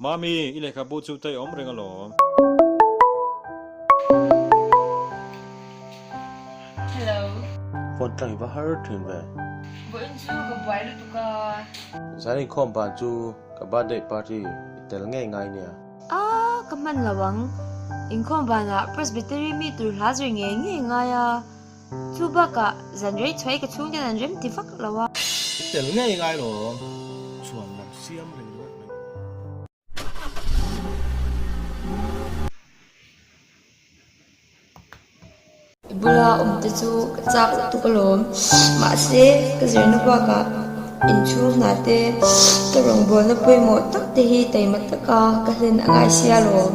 Mami, i lehkhabu chu tai awm reng alawm. Hello. Phone tlang i va har thin ve. Vawiin chu ka buai lutuk a. Zan inkhawm ban chu ka birthday party i tel ngei ngai nia. A, ka hman lo ang. Inkhawm banah Presbytery mi tur hla zir ngei ngei ngai a. Chu bakah zan rei chhuai ka chhungten an rem ti vak lo a. I tel ngei ngai lo. Chhuan lam siam reng ringawt mai. I bula awm te chu ka chak lutuk alawm. Mahse, ka zirna bakah inchhung hna te, ka rawngbawlna pawimawh tak te hi taima taka ka hlen a ngai sia alawm.